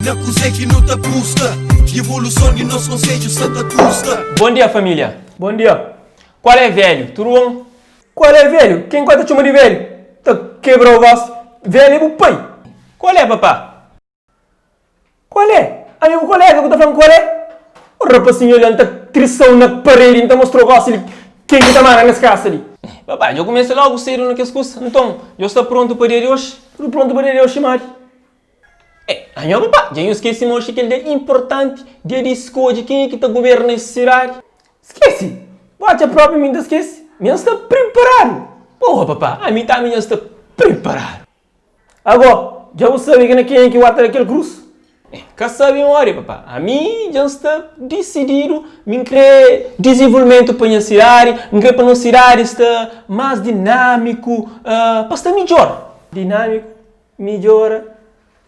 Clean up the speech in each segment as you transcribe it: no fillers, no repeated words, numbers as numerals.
Na kuzê ki nu ta buska Ivoluson di nos konsedju sa ta kusta. Bon dia família. Bon dia. Qual é velho? Tudu bon? Qual é velho? Ken ku ta txoma di velho? Ta kebra-u vós. Velho é bu pai. Qual é papá? Qual é? Ami bu kolega ku ta fla-m qual é? O rapasinhu ali, N ta trisa-u na paredi, N ta mostra-u gósi li ken ki ta manda nes kasa li. Papá, dja kumesa lógu sedu na kes kusa. Nton, dja sta prontu pa dia di oxi? Tudu prontu pa dia di oxi, madi. Eh, anho papá, dja nhu skese ma oxi é kel dia inportanti, dia di skodje kenha ki ta governa es sidadi. Skese? Bu atxa própi mi N ta skese? Mi N sta priparadu! Boa papá, ami tanbe nha sta priparadu. Agó, dja bu sabe ki na kenha ki bu ata da kel krus? Eh, ka sabe modi papá, ami dja N sta disididu, mi N kre dizenvolvimentu pa nha sidadi, N kre pa nos sidadi sta más dinámiku, pa sta midjór. Dinámiku? Midjora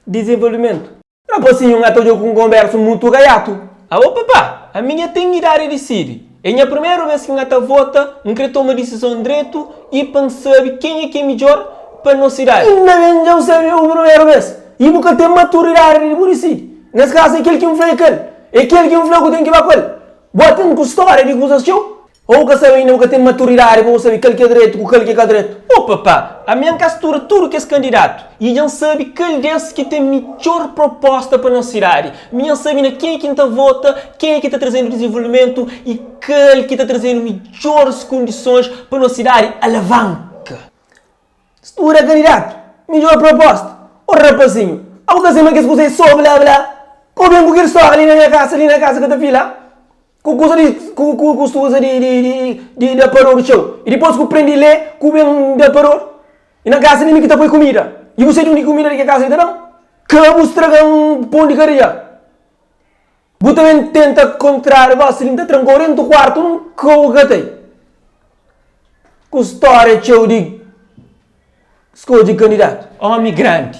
dizenvolvimentu. Rapasinhu N ata odja ku un konbersu mutu gaiatu. Abo papá, ami nha ten idadi di disidi. É nha primeru bes ki N ata vota, N kre toma disizon dretu i pa N sabe kenha ki é midjor pa nos sidadi. Inda ben dja bu sabe é bu primeru bes i bu ka ten maturidadi di bu disidi. Nes kazu é kel ki N fla é kel, é kel ki N fla ku ten ki ba ku el. Bu aten ku stória di kuzas txeu. Ô bu ka sabe inda, bu ka ten maturidadi pa bu sabe kal ki é dretu ku kal ki é ka dretu. Ô papá, ami N ka studa tudu kes kandidatu i dja N sabe kal des ki ten midjór proposta pa nos sidadi. Mi dja N sabe na kenha ki N ta vota, kenha ki ta traze-nu dizenvolvimentu i kal ki ta traze-nu midjóris kondisons pa nos sidadi alavanka. Studa kandidatu, midjór proposta. Ô rapasinhu, abo ka sabe ma kes kuza é sô bla bla? Ka bu ben ku kel stória li na nha kasa, li na kasa ka ta fila. Ku kuza di ku ku ku kuza di di di di da paror txeu. I dipôs ku prende lé, ku ben da paror. I na kasa di mi ki ta poi kumida. I bu sai di undi kumida di ke kasa li ta ben? Ka bu straga-m pon di kada dia. Bu ta ben tenta kontrariu gosi li, N ta tranka-u dentu kuartu, nunka bu ka ta. Ku stória txeu di. Skodje kandidatu. Ómi grandi,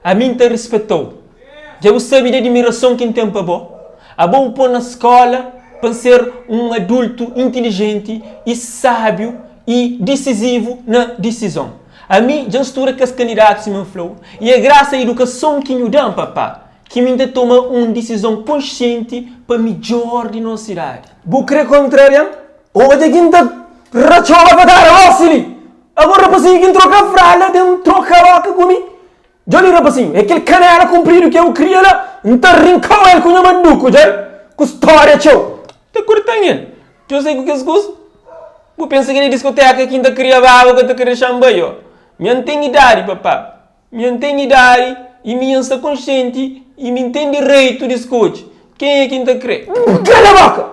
ami N ta rispeta-u. Dja bu sabe di admirason ki N ten pa bo. Abo bu pô-m na skóla pa N ser un adultu intilijenti i sábiu i disizivu na disizon. Ami dja N studa kes kandidatu sima N fla-u i é grasa a idukason ki nhu da-m, papá, ki mi N ta toma un disizon konsienti pa midjór di nos sidadi. Bu krê kontraria-m? Odja ki N ta ratxa-u pa tara gósi li! Ago rapasinhu ki N troka fralda ten troka boka ku mi. Dja li rapasinhu, é kel kanela kunpridu ki eu kria la, N ta rinkau el ku nha manduku, dja ku stória txeu. Ta kurtan el. Dja sai ku kes kusa. Bu pensa ki na diskoteka ki N ta kria baba ka ta kre dexa-m bai, ó. Mi N ten idadi, papá. Mi N ten idadi i mi N sta konsienti i mi N ten direitu di skodje kenha ki N ta kre. Kala boka!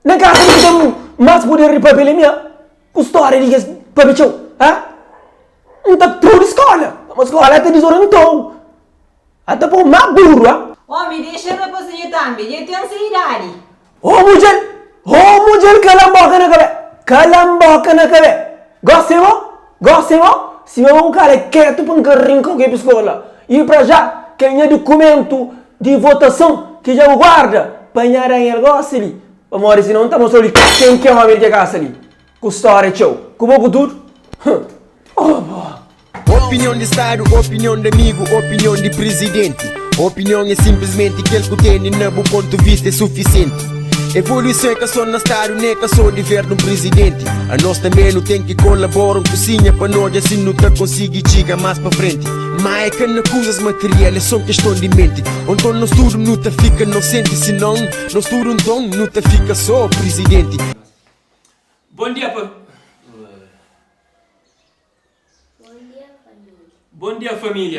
Na kasa mi ki ten más puder di papia li mi, a. Ku stória di kes papia txeu, ha? N ta trou di skóla, pamodi skóla ta dizorientou, a ta pou má buru, ha? Omi, dexa rapasinhu tambi, dja ten se idadi. Ô mudjer, ô mudjer kalanboka na kabé, kalanboka na kabé. Gosi é bo, gosi é bo, sima bo bu kala ketu pa N ka rinkau ke piskola. I pra já, kel nha dukumentu di votason ki dja bu guarda pa nha da el gosi li. Pamodi si non ta mostra li ken ki é omi di ke kasa li ku storia txeu ku bo ku tudu huh oh boa. Opinion di stadu, opinion di amigu, opinion di prizidenti Opinion é sinplismenti kel ku tene na bu pontu vista é sufisienti Evoluison é ka so na stadu, ne ka so diver dun prizidenti Anos tanbe nu ten ki kolabora un kusinha pa no odja si nu ta konsigi txiga más pa frenti Ma é ka na kuzas material, é so keston di menti Ô nton nos tudu nu ta fika nosenti Sinon Nos tudu nton nu ta fika so prizidenti. Bon dia pa. Bon dia família. Bon dia família.